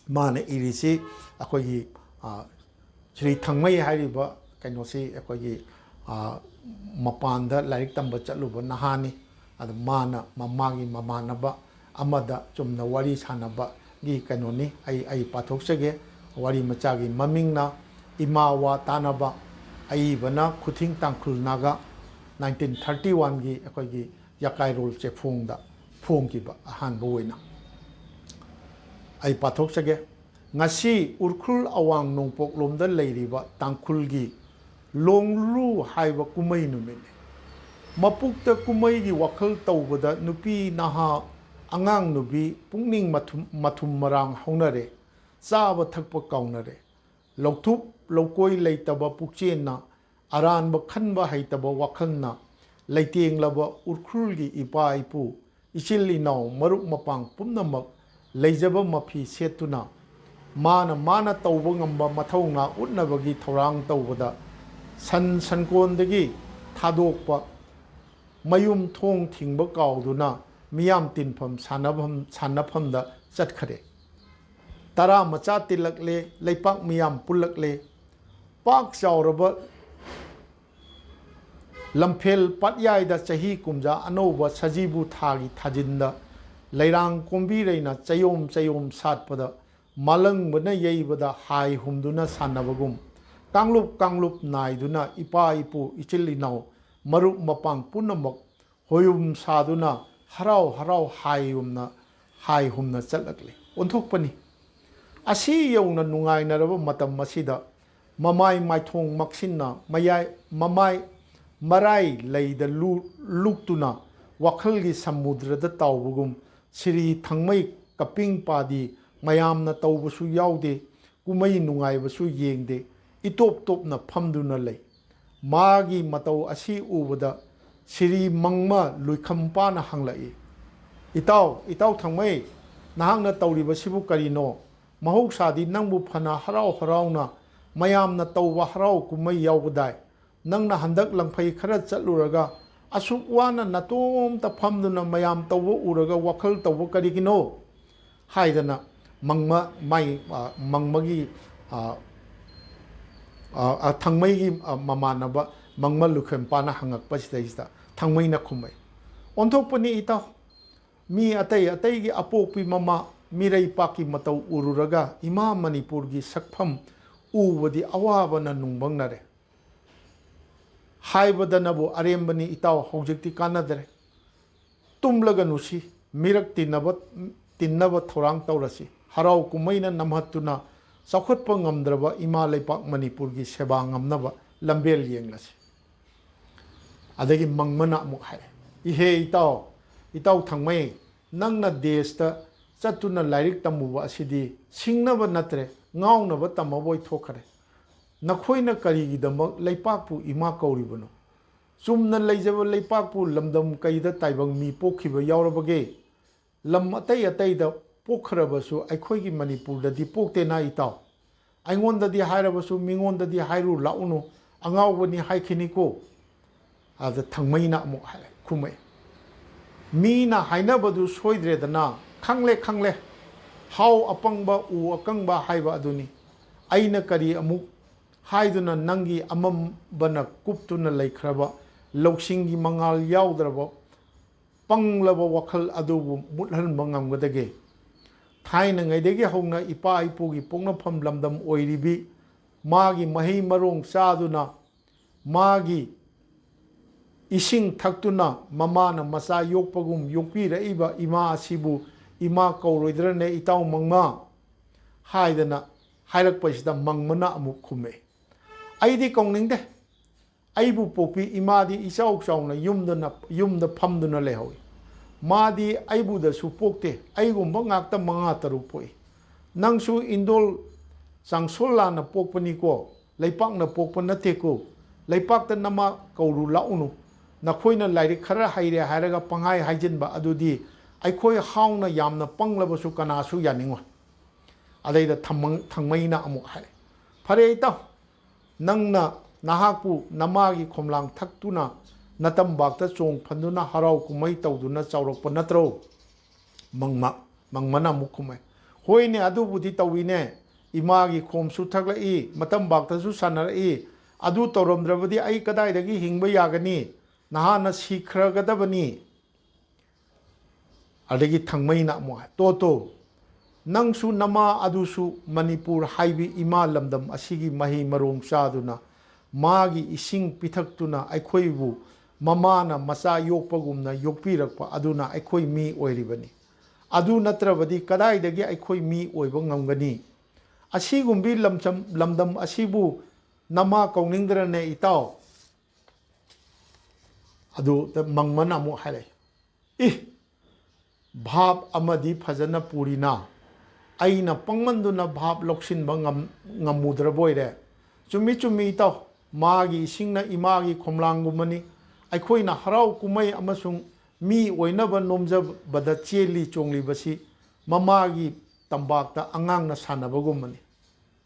ꯃꯥꯅ ꯏꯔꯤꯁꯤ ꯑꯩꯈꯣꯏꯒꯤ, ꯑ, ꯁ꯭ꯔꯤ ꯊꯥꯡꯃꯩ ꯍꯥꯏꯔꯤꯕ ꯀꯩꯅꯣꯁꯤ ꯑꯩꯈꯣꯏꯒꯤ, ꯑ, ꯃꯄꯥꯟꯗ ꯂꯥꯏꯔꯤꯛ ꯇꯝꯕ ꯆꯠꯂꯨꯕ ꯅꯍꯥꯅꯤ꯫ ꯑꯗ ꯃꯥꯅ ꯃꯃꯥꯒꯤ ꯃꯃꯥꯟꯅꯕ ꯑꯃꯗ ꯆꯨꯝꯅ ꯋꯥꯔꯤ ꯁꯥꯟꯅꯕꯒꯤ ꯀꯩꯅꯣꯅꯤ꯫ ꯑꯩ, ꯑꯩ ꯄꯥꯊꯣꯛꯆꯒꯦ꯫ ꯋꯥꯔꯤ ꯃꯆꯥꯒꯤ ꯃꯃꯤꯡꯅ ꯏꯃꯥ ꯋꯥ ꯇꯥꯅꯕ꯫ ꯑꯏꯕꯅ ꯈꯨꯊꯤꯡ ꯇꯥꯡꯈꯨꯜ ꯅꯥꯒꯥ, ꯅꯥꯏꯟꯇꯤꯟ ꯊꯥꯔꯇꯤ ꯋꯥꯟꯒꯤ ꯑꯩꯈꯣꯏꯒꯤ ꯌꯥꯀꯥꯏꯔꯣꯜ ꯆꯦꯐꯣꯡꯗ ꯐꯣꯡꯈꯤꯕ ꯑꯍꯥꯟꯕ ꯑꯣꯏꯅ꯫ ꯑꯩ ꯄꯥꯊꯣꯛꯆꯒꯦ꯫ ꯉꯁꯤ ꯎꯔꯈꯨꯜ ꯑꯋꯥꯡ ꯅꯣꯡꯄꯣꯛꯂꯣꯝꯗ ꯂꯩꯔꯤꯕ ꯇꯥꯡꯈꯨꯜꯒꯤ ꯂꯣꯡꯂꯨ ꯍꯥꯏꯕ ꯀꯨꯝꯍꯩ ꯅꯨꯃꯤꯠꯅꯤ꯫ ꯃꯄꯨꯛꯇ ꯀꯨꯝꯍꯩꯒꯤ ꯋꯥꯈꯜ ꯇꯧꯕꯗ ꯅꯨꯄꯤ ꯅꯍꯥ, ꯑꯉꯥꯡ ꯅꯨꯕꯤ ꯄꯨꯛꯅꯤꯡ ꯃꯊꯨꯝ, ꯃꯊꯨꯝ ꯃꯔꯥꯡ ꯍꯧꯅꯔꯦ꯫ ꯆꯥꯕ ꯊꯛꯄ ꯀꯥꯎꯅꯔꯦ꯫ ꯂꯧꯊꯨꯞ ꯂꯧꯀꯣꯏ ꯂꯩꯇꯕ ꯄꯨꯛꯆꯦꯟꯅ, ꯑꯔꯥꯟꯕ ꯈꯟꯕ ꯍꯩꯇꯕ ꯋꯥꯈꯜꯅ ꯂꯩꯇꯦꯡꯂꯕ ꯎꯔꯈꯨꯜꯒꯤ ꯏꯄꯥ ꯏꯄꯨ, ꯏꯆꯤꯜ ꯏꯅꯥꯎ, ꯃꯔꯨꯞ ꯃꯄꯥꯡ ꯄꯨꯝꯅꯃꯛ ꯂꯩꯖꯕ ꯃꯐꯤ ꯁꯦꯠꯇꯨꯅ ꯃꯥꯅ ꯃꯥꯅ ꯇꯧꯕ ꯉꯝꯕ ꯃꯊꯧꯅꯥ ꯎꯠꯅꯕꯒꯤ ꯊꯧꯔꯥꯡ ꯇꯧꯕꯗ ꯁꯟ ꯁꯟꯀꯣꯟꯗꯒꯤ ꯊꯥꯗꯣꯛꯄ ꯃꯌꯨꯝ ꯊꯣꯡ ꯊꯤꯡꯕ ꯀꯥꯎꯗꯨꯅ ꯃꯤꯌꯥꯝ ꯇꯤꯟꯐꯝ ꯁꯥꯟꯅꯐꯝ ꯁꯥꯟꯅꯐꯝꯗ ꯆꯠꯈꯔꯦ꯫ ꯇꯔꯥ ꯃꯆꯥ ꯇꯤꯜꯂꯛꯂꯦ, ꯂꯩꯄꯥꯛ ꯃꯤꯌꯥꯝ ꯄꯨꯜꯂꯛꯂꯦ꯫ ꯄꯥꯛ ꯆꯥꯎꯔꯕ ꯂꯝꯐꯦꯜ ꯄꯥꯠꯌꯥꯏꯗ ꯆꯍꯤ ꯀꯨꯝꯖꯥ ꯑꯅꯧꯕ ꯁꯖꯤꯕꯨ ꯊꯥꯒꯤ ꯊꯥꯖꯤꯟꯗ ꯂꯩꯔꯥꯡ ꯀꯣꯝꯕꯤꯔꯩꯅ ꯆꯌꯣꯝ ꯆꯌꯣꯝ ꯁꯥꯠꯄꯗ ꯃꯥꯂꯪꯕꯅ ꯌꯩꯕꯗ ꯍꯥꯏ ꯍꯨꯝꯗꯨꯅ ꯁꯥꯟꯅꯕꯒꯨꯝ, ꯀꯥꯡꯂꯨꯞ ꯀꯥꯡꯂꯨꯞ ꯅꯥꯏꯗꯨꯅ ꯏꯄꯥ ꯏꯄꯨ ꯏꯆꯤꯜ ꯏꯅꯥꯎ ꯃꯔꯨꯞ ꯃꯄꯥꯡ ꯄꯨꯝꯅꯃꯛ ꯍꯣꯌꯨꯝ ꯁꯥꯗꯨꯅ ꯍꯔꯥꯎ ꯍꯔꯥꯎ ꯍꯥꯏ ꯍꯨꯝꯅ ꯍꯥꯏ ꯍꯨꯝꯅ ꯆꯠꯂꯛꯂꯤ꯫ ꯑꯣꯟꯊꯣꯛꯄꯅꯤ꯫ ꯑꯁꯤ ꯌꯧꯅ ꯅꯨꯡꯉꯥꯏꯅꯔꯕ ꯃꯇꯝ ꯑꯁꯤꯗ ꯃꯃꯥꯏ ꯃꯥꯏꯊꯣꯡ ꯃꯛꯁꯤꯟꯅ ꯃꯌꯥꯏ ꯃꯃꯥꯏ ꯃꯔꯥꯏ ꯂꯩꯗ ꯂꯨ- ꯂꯨꯛꯇꯨꯅ ꯋꯥꯈꯜꯒꯤ ꯁꯃꯨꯗ꯭ꯔꯗ ꯇꯥꯎꯕꯒꯨꯝ ꯁꯤꯔꯤ ꯊꯪꯃꯩ ꯀꯞꯄꯤꯡ ꯄꯥꯗꯤ ꯃꯌꯥꯝꯅ ꯇꯧꯕꯁꯨ ꯌꯥꯎꯗꯦ, ꯀꯨꯝꯍꯩ ꯅꯨꯡꯉꯥꯏꯕꯁꯨ ꯌꯦꯡꯗꯦ, ꯏꯇꯣꯞ ꯇꯣꯞꯅ ꯐꯝꯗꯨꯅ ꯂꯩ꯫ ꯃꯥꯒꯤ ꯃꯇꯧ ꯑꯁꯤ ꯎꯕꯗ ꯁꯤꯔꯤ ꯃꯪꯃ ꯂꯨꯏꯈꯝꯄꯥꯅ ꯍꯪꯂꯛꯏ, "ꯏꯇꯥꯎ, ꯏꯇꯥꯎ ꯊꯪꯃꯩ, ꯅꯍꯥꯛꯅ ꯇꯧꯔꯤꯕꯁꯤꯕꯨ ꯀꯔꯤꯅꯣ? ꯃꯍꯧꯁꯥꯗꯤ ꯅꯪꯕꯨ ꯐꯅ ꯍꯔꯥꯎ ꯍꯔꯥꯎꯅ ꯃꯌꯥꯝꯅ ꯇꯧꯕ ꯍꯔꯥꯎ ꯀꯨꯝꯍꯩ ꯌꯥꯎꯕꯗꯥꯏ꯫ ꯅꯪꯅ ꯍꯟꯗꯛ ꯂꯪꯐꯩ ꯈꯔ ꯆꯠꯂꯨꯔꯒ ꯑꯁꯨꯛ ꯋꯥꯅ ꯅꯇꯣꯝꯇ ꯐꯝꯗꯨꯅ ꯃꯌꯥꯝ ꯇꯧꯕ ꯎꯔꯒ ꯋꯥꯈꯜ ꯇꯧꯕ ꯀꯔꯤꯒꯤꯅꯣ?" ꯍꯥꯏꯗꯅ ꯃꯪꯃ ꯃꯥꯏ, ꯑ, ꯃꯪꯃꯒꯤ, ꯑ, ꯑ, ꯑ, ꯊꯪꯃꯩꯒꯤ, ꯑ, ꯃꯃꯥꯟꯅꯕ ꯃꯪꯃ ꯂꯨꯈꯦꯝꯄꯥꯅ ꯍꯪꯉꯛꯄꯁꯤꯗꯩꯁꯤꯗ ꯊꯪꯃꯩꯅ ꯈꯨꯝꯃꯛꯏ, "ꯑꯣꯟꯊꯣꯛꯄꯅꯤ ꯏꯇꯥꯎ, ꯃꯤ ꯑꯇꯩ ꯑꯇꯩꯒꯤ ꯑꯄꯣꯛꯄꯤ ꯃꯃꯥ ꯃꯤꯔꯩꯄꯥꯛꯀꯤ ꯃꯇꯧ ꯎꯔꯨꯔꯒ ꯏꯃꯥ ꯃꯅꯤꯄꯨꯔꯒꯤ ꯁꯛꯐꯝ ꯎꯕꯗꯤ ꯑꯋꯥꯕꯅ ꯅꯨꯡꯕꯪꯅꯔꯦ꯫ ꯍꯥꯏꯕꯗꯅꯕꯨ ꯑꯔꯦꯝꯕꯅꯤ ꯏꯇꯥꯎ, ꯍꯧꯖꯤꯛꯇꯤ ꯀꯥꯟꯅꯗ꯭ꯔꯦ꯫ ꯇꯨꯝꯂꯒ ꯅꯨꯁꯤ, ꯃꯤꯔꯛ ꯇꯤꯟꯅꯕ, ꯇꯤꯟꯅꯕ ꯊꯧꯔꯥꯡ ꯇꯧꯔꯁꯤ꯫ ꯍꯔꯥꯎ ꯀꯨꯝꯍꯩꯅ ꯅꯝꯍꯠꯇꯨꯅ ꯆꯥꯎꯈꯠꯄ ꯉꯝꯗ꯭ꯔꯕ ꯏꯃꯥ ꯂꯩꯄꯥꯛ ꯃꯅꯤꯄꯨꯔꯒꯤ ꯁꯦꯕꯥ ꯉꯝꯅꯕ ꯂꯝꯕꯦꯜ ꯌꯦꯡꯂꯁꯤ꯫" ꯑꯗꯒꯤ ꯃꯪꯃꯅ ꯑꯃꯨꯛ ꯍꯥꯏꯔꯦ, "ꯏꯍꯦ ꯏꯇꯥꯎ, ꯏꯇꯥꯎ ꯊꯪꯃꯩ, ꯅꯪꯅ ꯗꯦꯁꯇ ꯆꯠꯇꯨꯅ ꯂꯥꯏꯔꯤꯛ ꯇꯝꯃꯨꯕ ꯑꯁꯤꯗꯤ ꯁꯤꯡꯅꯕ ꯅꯠꯇ꯭ꯔꯦ, ꯉꯥꯎꯅꯕ ꯇꯝꯃꯕꯣꯏ ꯊꯣꯛꯈꯔꯦ꯫ ꯅꯈꯣꯏꯅ ꯀꯔꯤꯒꯤꯗꯃꯛ ꯂꯩꯄꯥꯛꯄꯨ ꯏꯃꯥ ꯀꯧꯔꯤꯕꯅꯣ? ꯆꯨꯝꯅ ꯂꯩꯖꯕ ꯂꯩꯄꯥꯛꯄꯨ ꯂꯝꯗꯝ ꯀꯩꯗ ꯇꯥꯏꯕꯪ ꯃꯤ ꯄꯣꯛꯈꯤꯕ ꯌꯥꯎꯔꯕꯒꯦ? ꯂꯝ ꯑꯇꯩ ꯑꯇꯩꯗ ꯄꯣꯛꯈ꯭ꯔꯕꯁꯨ ꯑꯩꯈꯣꯏꯒꯤ ꯃꯅꯤꯄꯨꯔꯗꯗꯤ ꯄꯣꯛꯇꯦꯅ ꯏꯇꯥꯎ꯫ ꯑꯩꯉꯣꯟꯗꯗꯤ ꯍꯥꯏꯔꯕꯁꯨ ꯃꯤꯉꯣꯟꯗꯗꯤ ꯍꯥꯏꯔꯨ ꯂꯥꯛꯎꯅꯨ, ꯑꯉꯥꯎꯕꯅꯤ ꯍꯥꯏꯈꯤꯅꯤꯀꯣ꯫" ꯑꯗ ꯊꯥꯡꯃꯩꯅ ꯑꯃꯨꯛ ꯍꯥꯏ-, ꯈꯨꯝꯃꯛꯏ, "ꯃꯤꯅ ꯍꯥꯏꯅꯕꯗꯨ ꯁꯣꯏꯗ꯭ꯔꯦꯗꯅ, ꯈꯪꯂꯦ, ꯈꯪꯂꯦ, ꯍꯥꯎ ꯑꯄꯪꯕ, ꯎ ꯑꯀꯪꯕ ꯍꯥꯏꯕ ꯑꯗꯨꯅꯤ꯫ ꯑꯩꯅ ꯀꯔꯤ ꯑꯃꯨꯛ ꯍꯥꯏꯗꯨꯅ ꯅꯪꯒꯤ ꯑꯃꯝꯕꯅ ꯀꯨꯞꯇꯨꯅ ꯂꯩꯈ꯭ꯔꯕ ꯂꯧꯁꯤꯡꯒꯤ ꯃꯉꯥꯜ ꯌꯥꯎꯗ꯭ꯔꯕ ꯄꯪꯂꯕ ꯋꯥꯈꯜ ꯑꯗꯨꯕꯨ ꯃꯨꯠꯍꯟꯕ ꯉꯝꯒꯗꯒꯦ? ꯊꯥꯏꯅꯉꯩꯗꯒꯤ ꯍꯧꯅ ꯏꯄꯥ ꯏꯄꯨꯒꯤ ꯄꯣꯛꯅꯐꯝ ꯂꯝꯗꯝ ꯑꯣꯏꯔꯤꯕꯤ, ꯃꯥꯒꯤ ꯃꯍꯩ ꯃꯔꯣꯡ ꯆꯥꯗꯨꯅ, ꯃꯥꯒꯤ ꯏꯁꯤꯡ ꯊꯛꯇꯨꯅ ꯃꯃꯥꯅ ꯃꯆꯥ ꯌꯣꯛꯄꯒꯨꯝ ꯌꯣꯛꯄꯤꯔꯛꯏꯕ ꯏꯃꯥ ꯑꯁꯤꯕꯨ ꯏꯃꯥ ꯀꯧꯔꯣꯏꯗ꯭ꯔꯅꯦ, ꯏꯇꯥꯎ ꯃꯪꯃ?" ꯍꯥꯏꯗꯅ ꯍꯥꯏꯔꯛꯄꯁꯤꯗ ꯃꯪꯃꯅ ꯑꯃꯨꯛ ꯈꯨꯝꯃꯛꯏ, "ꯑꯩꯗꯤ ꯀꯧꯅꯤꯡꯗꯦ꯫ ꯑꯩꯕꯨ ꯄꯣꯛꯄꯤ ꯏꯃꯥꯗꯤ ꯏꯆꯥꯎ ꯆꯥꯎꯅ ꯌꯨꯝꯗꯅ, ꯌꯨꯝꯗ ꯐꯝꯗꯨꯅ ꯂꯩꯍꯧꯏ꯫ ꯃꯥꯗꯤ ꯑꯩꯕꯨꯗꯁꯨ ꯄꯣꯛꯇꯦ, ꯑꯩꯒꯨꯝꯕ ꯉꯥꯛꯇ ꯃꯉꯥ ꯇꯔꯨꯛ ꯄꯣꯛꯏ꯫ ꯅꯪꯁꯨ ꯏꯟꯗꯣꯜ ꯆꯥꯡꯁꯣꯜ ꯂꯥꯟꯅ ꯄꯣꯛꯄꯅꯤꯀꯣ, ꯂꯩꯄꯥꯛꯅ ꯄꯣꯛꯄ ꯅꯠꯇꯦꯀꯣ꯫ ꯂꯩꯄꯥꯛꯇ ꯅꯃꯥ ꯀꯧꯔꯨ ꯂꯥꯛꯎꯅꯨ꯫ ꯅꯈꯣꯏꯅ ꯂꯥꯏꯔꯤꯛ ꯈꯔ ꯍꯩꯔꯦ ꯍꯥꯏꯔꯒ ꯄꯪꯍꯥꯏ ꯍꯥꯏꯖꯤꯟꯕ ꯑꯗꯨꯗꯤ ꯑꯩꯈꯣꯏ ꯍꯥꯎꯅ ꯌꯥꯝꯅ ꯄꯪꯂꯕꯁꯨ ꯀꯅꯥꯁꯨ ꯌꯥꯅꯤꯡꯉꯣꯏ꯫" ꯑꯗꯩꯗ ꯊꯥꯡꯃꯩ-, ꯊꯥꯡꯃꯩꯅ ꯑꯃꯨꯛ ꯍꯥꯏꯔꯦ, "ꯐꯔꯦ ꯏꯇꯥꯎ, ꯅꯪꯅ ꯅꯍꯥꯛꯄꯨ ꯅꯃꯥꯒꯤ ꯈꯣꯝꯂꯥꯡ ꯊꯛꯇꯨꯅ ꯅꯇꯝꯕꯥꯛꯇ ꯆꯣꯡ ꯐꯟꯗꯨꯅ ꯍꯔꯥꯎ ꯀꯨꯝꯍꯩ ꯇꯧꯗꯨꯅ ꯆꯥꯎꯔꯛꯄ ꯅꯠꯇ꯭ꯔꯣ?" ꯃꯪꯃ-, ꯃꯪꯃꯅ ꯑꯃꯨꯛ ꯈꯨꯝꯃꯦ, "ꯍꯣꯏꯅꯦ, ꯑꯗꯨꯕꯨꯗꯤ ꯇꯧꯏꯅꯦ꯫ ꯏꯃꯥꯒꯤ ꯈꯣꯝꯁꯨ ꯊꯛꯂꯛꯏ, ꯃꯇꯝꯕꯥꯛꯇꯁꯨ ꯁꯥꯟꯅꯔꯛꯏ꯫ ꯑꯗꯨ ꯇꯧꯔꯝꯗ꯭ꯔꯕꯗꯤ ꯑꯩ ꯀꯗꯥꯏꯗꯒꯤ ꯍꯤꯡꯕ ꯌꯥꯒꯅꯤ? ꯅꯍꯥꯟꯅ ꯁꯤꯈ꯭ꯔꯒꯗꯕꯅꯤ꯫" ꯑꯗꯒꯤ ꯊꯥꯡꯃꯩꯅ ꯑꯃꯨꯛ ꯍꯥꯏ, "ꯇꯣ ꯇꯣ, ꯅꯪꯁꯨ ꯅꯃꯥ ꯑꯗꯨꯁꯨ ꯃꯅꯤꯄꯨꯔ ꯍꯥꯏꯕꯤ ꯏꯃꯥ ꯂꯝꯗꯝ ꯑꯁꯤꯒꯤ ꯃꯍꯩ ꯃꯔꯣꯡ ꯆꯥꯗꯨꯅ, ꯃꯥꯒꯤ ꯏꯁꯤꯡ ꯄꯤꯊꯛꯇꯨꯅ ꯑꯩꯈꯣꯏꯕꯨ ꯃꯃꯥꯅ ꯃꯆꯥ ꯌꯣꯛꯄꯒꯨꯝꯅ ꯌꯣꯛꯄꯤꯔꯛꯄ ꯑꯗꯨꯅ ꯑꯩꯈꯣꯏ ꯃꯤ ꯑꯣꯏꯔꯤꯕꯅꯤ꯫ ꯑꯗꯨ ꯅꯠꯇ꯭ꯔꯕꯗꯤ ꯀꯗꯥꯏꯗꯒꯤ ꯑꯩꯈꯣꯏ ꯃꯤ ꯑꯣꯏꯕ ꯉꯝꯒꯅꯤ? ꯑꯁꯤꯒꯨꯝꯕꯤ ꯂꯝꯆꯝ-, ꯂꯝꯗꯝ ꯑꯁꯤꯕꯨ ꯅꯃꯥ ꯀꯧꯅꯤꯡꯗ꯭ꯔꯅꯦ ꯏꯇꯥꯎ?" ꯑꯗꯨꯗ ꯃꯪꯃꯅ ꯑꯃꯨꯛ ꯍꯥꯏꯔꯛꯏ, "ꯏ, ꯚꯥꯞ ꯑꯃꯗꯤ ꯐꯖꯅ ꯄꯨꯔꯤꯅ, ꯑꯩꯅ ꯄꯪꯃꯟꯗꯨꯅ ꯚꯥꯞ ꯂꯧꯁꯤꯟꯕ ꯉꯝ-, ꯉꯝꯃꯨꯗ꯭ꯔꯕꯣꯏꯔꯦ꯫ ꯆꯨꯝꯃꯤ, ꯆꯨꯝꯃꯤ ꯏꯇꯥꯎ, ꯃꯥꯒꯤ ꯏꯁꯤꯡꯅ ꯏꯃꯥꯒꯤ ꯈꯣꯝꯂꯥꯡꯒꯨꯝꯕꯅꯤ꯫ ꯑꯩꯈꯣꯏꯅ ꯍꯔꯥꯎ ꯀꯨꯝꯍꯩ ꯑꯃꯁꯨꯡ ꯃꯤ ꯑꯣꯏꯅꯕ ꯅꯣꯝꯖꯕꯗ ꯆꯦꯜꯂꯤ ꯆꯣꯡꯂꯤꯕꯁꯤ ꯃꯃꯥꯒꯤ ꯇꯝꯄꯥꯛꯇ ꯑꯉꯥꯡꯅ ꯁꯥꯟꯅꯕꯒꯨꯝꯕꯅꯤ꯫"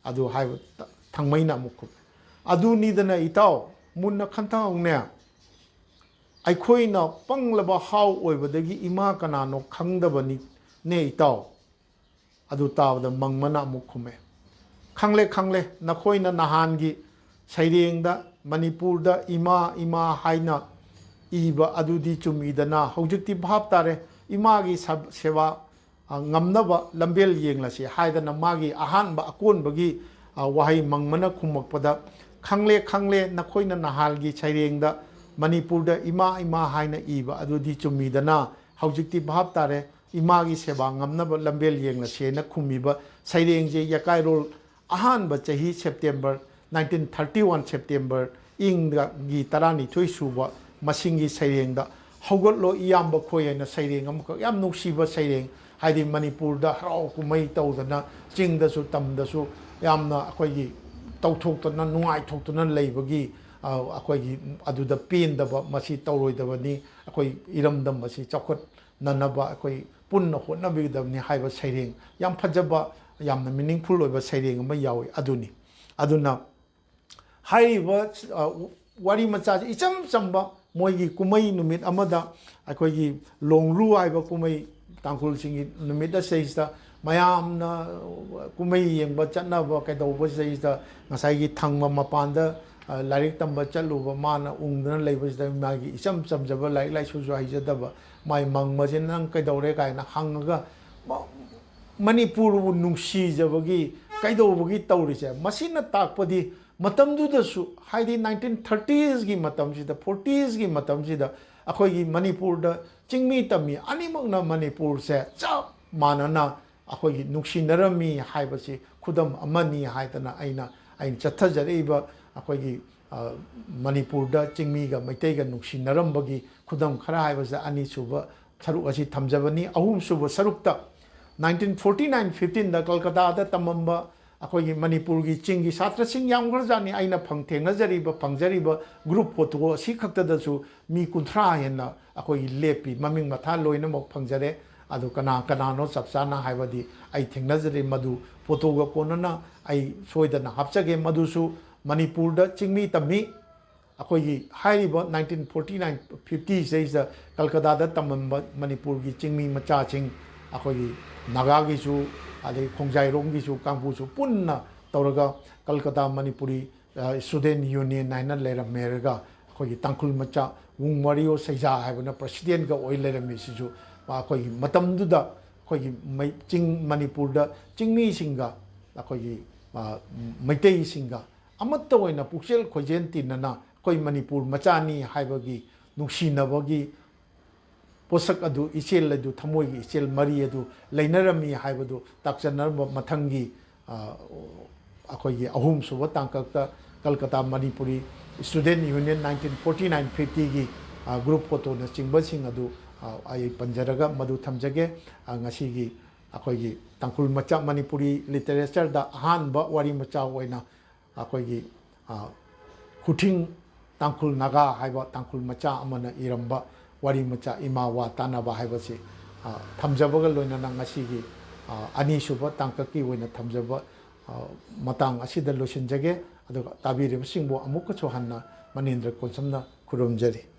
ꯑꯗꯨ ꯍꯥꯏꯕ ꯊꯥꯡꯃꯩꯅ ꯑꯃꯨꯛ ꯈꯨꯝꯃꯦ, "ꯑꯗꯨꯅꯤꯗꯅ ꯏꯇꯥꯎ, ꯃꯨꯟꯅ ꯈꯟꯊꯍꯧꯅꯦ꯫ ꯑꯩꯈꯣꯏꯅ ꯄꯪꯂꯕ ꯍꯥꯎ ꯑꯣꯏꯕꯗꯒꯤ ꯏꯃꯥ ꯀꯅꯥꯅꯣ ꯈꯪꯗꯕꯅꯤ ꯅꯦ ꯏꯇꯥꯎ꯫ ꯑꯗꯨ ꯇꯥꯕꯗ ꯃꯪꯃꯅ ꯑꯃꯨꯛ ꯈꯨꯝꯃꯦ, "ꯈꯪꯂꯦ, ꯈꯪꯂꯦ, ꯅꯈꯣꯏꯅ ꯅꯍꯥꯟꯒꯤ ꯁꯩꯔꯦꯡꯗ ꯃꯅꯤꯄꯨꯔꯗ ꯏꯃꯥ ꯏꯃꯥ ꯍꯥꯏꯅ ꯏꯕ ꯑꯗꯨꯗꯤ ꯆꯨꯝꯃꯤꯗꯅ꯫ ꯍꯧꯖꯤꯛꯇꯤ ꯚꯥꯞ ꯇꯥꯔꯦ, ꯏꯃꯥꯒꯤ ꯁ-, ꯁꯦꯕꯥ, ꯑ, ꯉꯝꯅꯕ ꯂꯝꯕꯦꯜ ꯌꯦꯡꯂꯁꯤ" ꯍꯥꯏꯗꯅ ꯃꯥꯒꯤ ꯑꯍꯥꯟꯕ ꯑꯀꯣꯟꯕꯒꯤ, ꯑ, ꯋꯥꯍꯩ ꯃꯪꯃꯅ ꯈꯨꯝꯃꯛꯄꯗ, "ꯈꯪꯂꯦ, ꯈꯪꯂꯦ, ꯅꯈꯣꯏꯅ ꯅꯍꯥꯟꯒꯤ ꯁꯩꯔꯦꯡꯗ ꯃꯅꯤꯄꯨꯔꯗ ꯏꯃꯥ ꯏꯃꯥ ꯍꯥꯏꯅ ꯏꯕ ꯑꯗꯨꯗꯤ ꯆꯨꯝꯃꯤꯗꯅ, ꯍꯧꯖꯤꯛꯇꯤ ꯚꯥꯞ ꯇꯥꯔꯦ, ꯏꯃꯥꯒꯤ ꯁꯦꯕꯥ ꯉꯝꯅꯕ ꯂꯝꯕꯦꯜ ꯌꯦꯡꯂꯁꯦꯅ" ꯈꯨꯝꯃꯤꯕ ꯁꯩꯔꯦꯡꯁꯦ ꯌꯀꯥꯏꯔꯣꯜ ꯑꯍꯥꯟꯕ ꯆꯍꯤ September, nineteen thirty one September, ꯏꯪꯒꯤ ꯇꯔꯥꯅꯤꯊꯣꯏ ꯁꯨꯕ ꯃꯁꯤꯡꯒꯤ ꯁꯩꯔꯦꯡꯗ "ꯍꯧꯒꯠꯂꯣ ꯏꯌꯥꯝꯕ ꯈꯣꯏ" ꯍꯥꯏꯅ ꯁꯩꯔꯦꯡ ꯑꯃꯈꯛ, ꯌꯥꯝ ꯅꯨꯡꯁꯤꯕ ꯁꯩꯔꯦꯡ, ꯍꯥꯏꯗꯤ ꯃꯅꯤꯄꯨꯔꯗ ꯍꯔꯥꯎ ꯀꯨꯝꯍꯩ ꯇꯧꯗꯅ ꯆꯤꯡꯗꯁꯨ ꯇꯝꯗꯁꯨ ꯌꯥꯝꯅ ꯑꯩꯈꯣꯏꯒꯤ ꯇꯧꯊꯣꯛꯇꯅ ꯅꯨꯡꯉꯥꯏꯊꯣꯛꯇꯅ ꯂꯩꯕꯒꯤ, ꯑ, ꯑꯩꯈꯣꯏꯒꯤ ꯑꯗꯨꯗ ꯄꯦꯟꯗꯕ, ꯃꯁꯤ ꯇꯧꯔꯣꯏꯗꯕꯅꯤ, ꯑꯩꯈꯣꯏ ꯏꯔꯝꯗꯝ ꯑꯁꯤ ꯆꯥꯎꯈꯠꯅꯅꯕ ꯑꯩꯈꯣꯏ ꯄꯨꯟꯅ ꯍꯣꯠꯅꯕꯤꯒꯗꯕꯅꯤ ꯍꯥꯏꯕ ꯁꯩꯔꯦꯡ, ꯌꯥꯝ ꯐꯖꯕ, ꯌꯥꯝꯅ meaningful ꯑꯣꯏꯕ ꯁꯩꯔꯦꯡ ꯑꯃ ꯌꯥꯎꯏ ꯑꯗꯨꯅꯤ꯫ ꯑꯗꯨꯅ ꯍꯥꯏꯔꯤꯕ, ꯑ, ꯋꯥꯔꯤ ꯃꯆꯥꯁꯤ ꯏꯆꯝ ꯆꯝꯕ ꯃꯣꯏꯒꯤ ꯀꯨꯝꯍꯩ ꯅꯨꯃꯤꯠ ꯑꯃꯗ, ꯑꯩꯈꯣꯏꯒꯤ ꯂꯣꯡꯂꯨ ꯍꯥꯏꯕ ꯀꯨꯝꯍꯩ, ꯇꯥꯡꯈꯨꯜꯁꯤꯡꯒꯤ ꯅꯨꯃꯤꯠ ꯑꯁꯤꯗꯩꯁꯤꯗ ꯃꯌꯥꯝꯅ ꯀꯨꯝꯍꯩ ꯌꯦꯡꯕ ꯆꯠꯅꯕ ꯀꯩꯗꯧꯕꯁꯤꯗꯩꯁꯤꯗ ꯉꯁꯥꯏꯒꯤ ꯊꯪꯕ ꯃꯄꯥꯟꯗ, ꯑ, ꯂꯥꯏꯔꯤꯛ ꯇꯝꯕ ꯆꯠꯂꯨꯕ ꯃꯥꯅ ꯎꯪꯗꯅ ꯂꯩꯕꯁꯤꯗ ꯃꯥꯒꯤ ꯏꯆꯝ ꯆꯝꯖꯕ ꯂꯥꯏꯔꯤꯛ ꯂꯥꯏꯁꯨꯁꯨ ꯍꯩꯖꯗꯕ ꯃꯥꯏ ꯃꯪꯕꯁꯤꯅ "ꯅꯪ ꯀꯩꯗꯧꯔꯦ?" ꯀꯥꯏꯅ ꯍꯪꯉꯒ ꯃ-, ꯃꯅꯤꯄꯨꯔꯕꯨ ꯅꯨꯡꯁꯤꯖꯕꯒꯤ ꯀꯩꯗꯧꯕꯒꯤ ꯇꯧꯔꯤꯁꯦ? ꯃꯁꯤꯅ ꯇꯥꯛꯄꯗꯤ ꯃꯇꯝꯗꯨꯗꯁꯨ, ꯍꯥꯏꯗꯤ nineteen thirties ꯀꯤ ꯃꯇꯝꯁꯤꯗ, forties ꯀꯤ ꯃꯇꯝꯁꯤꯗ ꯑꯩꯈꯣꯏꯒꯤ ꯃꯅꯤꯄꯨꯔꯗ ꯆꯤꯡꯃꯤ ꯇꯝꯃꯤ ꯑꯅꯤꯃꯛꯅ ꯃꯅꯤꯄꯨꯔꯁꯦ ꯆꯞ ꯃꯥꯟꯅꯅ ꯑꯩꯈꯣꯏꯒꯤ ꯅꯨꯡꯁꯤꯅꯔꯝꯃꯤ ꯍꯥꯏꯕꯁꯤ ꯈꯨꯗꯝ ꯑꯃꯅꯤ ꯍꯥꯏꯗꯅ ꯑꯩꯅ, ꯑꯩꯅ ꯆꯠꯊꯖꯔꯛꯏꯕ ꯑꯩꯈꯣꯏꯒꯤ, ꯑ, ꯃꯅꯤꯄꯨꯔꯗ ꯆꯤꯡꯃꯤꯒ ꯃꯩꯇꯩꯒ ꯅꯨꯡꯁꯤꯅꯔꯝꯕꯒꯤ ꯈꯨꯗꯝ ꯈꯔ ꯍꯥꯏꯕꯁꯦ ꯑꯅꯤꯁꯨꯕ ꯁꯔꯨꯛ ꯑꯁꯤ ꯊꯝꯖꯕꯅꯤ꯫ ꯑꯍꯨꯝꯁꯨꯕ ꯁꯔꯨꯛꯇ nineteen forty nine fifteen ꯗ ꯀꯜꯀꯇꯥꯗ ꯇꯝꯃꯝꯕ ꯑꯩꯈꯣꯏꯒꯤ ꯃꯅꯤꯄꯨꯔꯒꯤ ꯆꯤꯡꯒꯤ ꯁꯥꯇ꯭ꯔꯁꯤꯡ ꯌꯥꯝꯈ꯭ꯔꯖꯥꯠꯅꯤ꯫ ꯑꯩꯅ ꯐꯪ-, ꯊꯦꯡꯅꯖꯔꯤꯕ, ꯐꯪꯖꯔꯤꯕ group photo ꯑꯁꯤ ꯈꯛꯇꯗꯁꯨ ꯃꯤ ꯀꯨꯟꯊ꯭ꯔꯥ ꯍꯦꯟꯅ ꯑꯩꯈꯣꯏꯒꯤ ꯂꯦꯞꯄꯤ꯫ ꯃꯃꯤꯡ ꯃꯊꯥ ꯂꯣꯏꯅꯃꯛ ꯐꯪꯖꯔꯦ꯫ ꯑꯗꯨ ꯀꯅꯥ ꯀꯅꯥꯅꯣ ꯆꯞ ꯆꯥꯅ ꯍꯥꯏꯕꯗꯤ ꯑꯩ ꯊꯦꯡꯅꯖꯔꯤ꯫ ꯃꯗꯨ photo ꯒ ꯀꯣꯟꯅꯅ ꯑꯩ ꯁꯣꯏꯗꯅ ꯍꯥꯞꯆꯒꯦ꯫ ꯃꯗꯨꯁꯨ ꯃꯅꯤꯄꯨꯔꯗ ꯆꯤꯡꯃꯤ ꯇꯝꯃꯤ꯫ ꯑꯩꯈꯣꯏꯒꯤ ꯍꯥꯏꯔꯤꯕ ꯅꯥꯏꯟꯇꯤꯟ ꯐꯣꯔꯇꯤ ꯅꯥꯏꯟ ꯐꯤꯐꯇꯤ ꯁꯤꯗꯩꯁꯤꯗ ꯀꯜꯀꯇꯥꯗ ꯇꯝꯂꯝꯕ ꯃꯅꯤꯄꯨꯔꯒꯤ ꯆꯤꯡꯃꯤ ꯃꯆꯥꯁꯤꯡ, ꯑꯩꯈꯣꯏꯒꯤ ꯅꯥꯒꯥꯒꯤꯁꯨ, ꯑꯗꯩ ꯈꯣꯡꯖꯥꯏꯔꯣꯝꯒꯤꯁꯨ ꯀꯥꯡꯕꯨꯁꯨ ꯄꯨꯟꯅ ꯇꯧꯔꯒ ꯀꯜꯀꯇꯥ ꯃꯅꯤꯄꯨꯔꯤ ꯏꯁꯇꯨꯗꯦꯟ ꯌꯨꯅꯤꯌꯟ ꯍꯥꯏꯅ ꯂꯩꯔꯝꯃꯦꯔꯒ, ꯑꯩꯈꯣꯏꯒꯤ ꯇꯥꯡꯈꯨꯜ ꯃꯆꯥ ꯋꯨꯡ ꯃꯔꯤꯌꯣ ꯁꯩꯖꯥ ꯍꯥꯏꯕꯅ ꯄ꯭ꯔꯁꯤꯗꯦꯟꯒ ꯑꯣꯏ ꯂꯩꯔꯝꯃꯤꯁꯤꯁꯨ, ꯑꯩꯈꯣꯏꯒꯤ ꯃꯇꯝꯗꯨꯗ ꯑꯩꯈꯣꯏꯒꯤ ꯃꯩ-, ꯆꯤꯡ, ꯃꯅꯤꯄꯨꯔꯗ ꯆꯤꯡꯃꯤꯁꯤꯡꯒ ꯑꯩꯈꯣꯏꯒꯤ, ꯑ, ꯃꯩꯇꯩꯁꯤꯡꯒ ꯑꯃꯠꯇ ꯑꯣꯏꯅ ꯄꯨꯛꯆꯦꯜ ꯈꯣꯏꯖꯦꯜ ꯇꯤꯟꯅꯅ ꯑꯩꯈꯣꯏ ꯃꯅꯤꯄꯨꯔ ꯃꯆꯥꯅꯤ ꯍꯥꯏꯕꯒꯤ ꯅꯨꯡꯁꯤꯅꯕꯒꯤ ꯄꯣꯠꯁꯛ ꯑꯗꯨ, ꯏꯆꯦꯜ ꯑꯗꯨ, ꯊꯃꯣꯏꯒꯤ ꯏꯆꯦꯜ ꯃꯔꯤ ꯑꯗꯨ ꯂꯩꯅꯔꯝꯃꯤ ꯍꯥꯏꯕꯗꯨ ꯇꯥꯛꯆꯅꯔꯝꯕ ꯃꯊꯪꯒꯤ, ꯑ, ꯑꯩꯈꯣꯏꯒꯤ ꯑꯍꯨꯝꯁꯨꯕ ꯇꯥꯡꯀꯛꯇ Kolkata Manipuri student union nineteen forty nine ꯐꯤꯐꯇꯤꯒꯤ, ꯑ, ꯒ꯭ꯔꯨꯞ ꯐꯣꯇꯣꯅꯆꯤꯡꯕꯁꯤꯡ ꯑꯗꯨ, ꯑ, ꯑꯩ ꯄꯟꯖꯔꯒ ꯃꯗꯨ ꯊꯝꯖꯒꯦ꯫ ꯑ, ꯉꯁꯤꯒꯤ ꯑꯩꯈꯣꯏꯒꯤ ꯇꯥꯡꯈꯨꯜ ꯃꯆꯥ, ꯃꯅꯤꯄꯨꯔꯤ ꯂꯤꯇꯔꯦꯆꯔꯗ ꯑꯍꯥꯟꯕ ꯋꯥꯔꯤ ꯃꯆꯥ ꯑꯣꯏꯅ ꯑꯩꯈꯣꯏꯒꯤ, ꯑ, ꯈꯨꯊꯤꯡ ꯇꯥꯡꯈꯨꯜ ꯅꯥꯒꯥ ꯍꯥꯏꯕ ꯇꯥꯡꯈꯨꯜ ꯃꯆꯥ ꯑꯃꯅ ꯏꯔꯝꯕ ꯋꯥꯔꯤ ꯃꯆꯥ ꯏꯃꯥ ꯋꯥ ꯇꯥꯅꯕ ꯍꯥꯏꯕꯁꯤ, ꯑ, ꯊꯝꯖꯕꯒ ꯂꯣꯏꯅꯅ ꯉꯁꯤꯒꯤ, ꯑ, ꯑꯅꯤꯁꯨꯕ ꯇꯥꯡꯀꯛꯀꯤ ꯑꯣꯏꯅ ꯊꯝꯖꯕ, ꯑ, ꯃꯇꯥꯡ ꯑꯁꯤꯗ ꯂꯣꯏꯁꯤꯟꯖꯒꯦ꯫ ꯑꯗꯨꯒ ꯇꯥꯕꯤꯔꯤꯕꯁꯤꯡꯕꯨ ꯑꯃꯨꯛꯀꯁꯨ ꯍꯟꯅ ꯃꯅꯤꯟꯗ꯭ꯔ ꯀꯣꯟꯁꯝꯅ ꯈꯨꯔꯨꯝꯖꯔꯤ꯫